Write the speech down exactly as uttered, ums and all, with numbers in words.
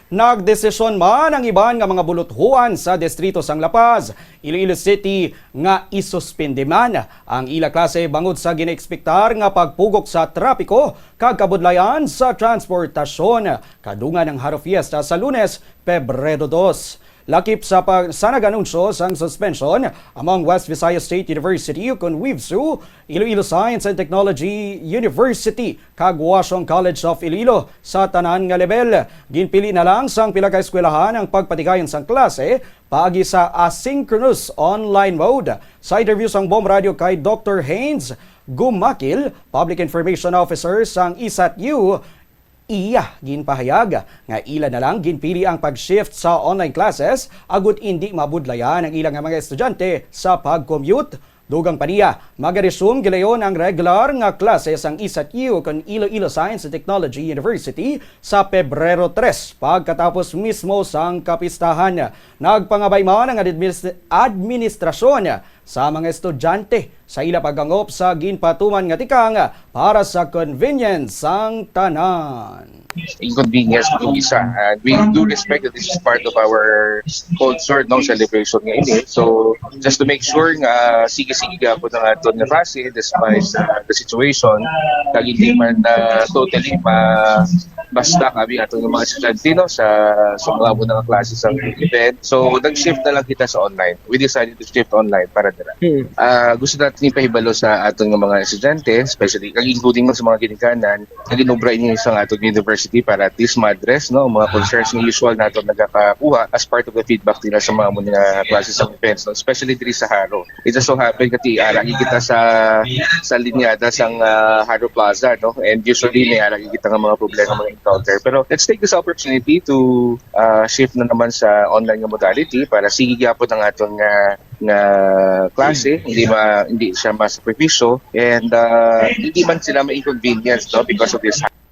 Nagdesisyon man ang iban nga mga buluthuan sa distrito sang La Paz, Iloilo City, nga isuspindi man ang ila klase bangod sa ginaekspektar nga pagpugok sa trapiko kag kabudlayan sa transportasyon kadungan ang Haro Fiesta sa Lunes, Pebrero dos. Lakip sa pag-, sa nag-anunsyo sang suspension among West Visayas State University ukon WVSU, Iloilo Science and Technology University, kag Washong College of Iloilo sa tanan nga level. Ginpili na lang sang pila ka eskwelahan ang pagpatigayon sang klase paagi sa asynchronous online mode. Sa interview sang Bomb Radio kay Doctor Haynes Gumakil, Public Information Officer sang isat u, iya ginpahayag nga ila na lang ginpili ang pag-shift sa online classes agud indi mabudlayan ang ila nga mga estudyante sa pag-commute. Dugang pa niya, magaresume gilayon ang regular nga klase sang isat u kon Iloilo Science and Technology University sa Pebrero tres pagkatapos mismo sang kapistahan. Nagpangabay man ang administ-, administrasyon sa mga estudyante sa ila pagangop sa ginpatuman nga tikang para sa convenience sang tanan. Inconvenience ng isa. And we do respect that this is part of our culture, no, celebration nga ini. So, just to make sure nga sige-sige gyapon ang aton nga klase despite uh, the situation, kag hindi man uh, totally ma basta kami aton nga mga estudyante, no, sa sa mga amo na nga klase sa event. So, nag-shift na lang kita sa online. We decided to shift online para dira. Ah, gusto natin ipahibalo sa aton nga mga estudyante, especially kag including man sa mga ginikanan, nga ginobra ini sa aton university para at least ma-address, no, mga concerns nga usual nato nagakakuha as part of the feedback nila sa mga amo nga klase sa events, no, especially diri sa Haro. It just so happen kati ara kita sa sa linyada sang ah, Haro Plaza, no, and usually may ara kita nga mga problema, mga encounter. Pero let's take this opportunity to ah, shift na naman sa online nga modality para sige gyapon ang aton nga nga klase, hindi ma hindi siya masakripisyo, and ah, hindi man sila ma-inconvenience, no, because of this.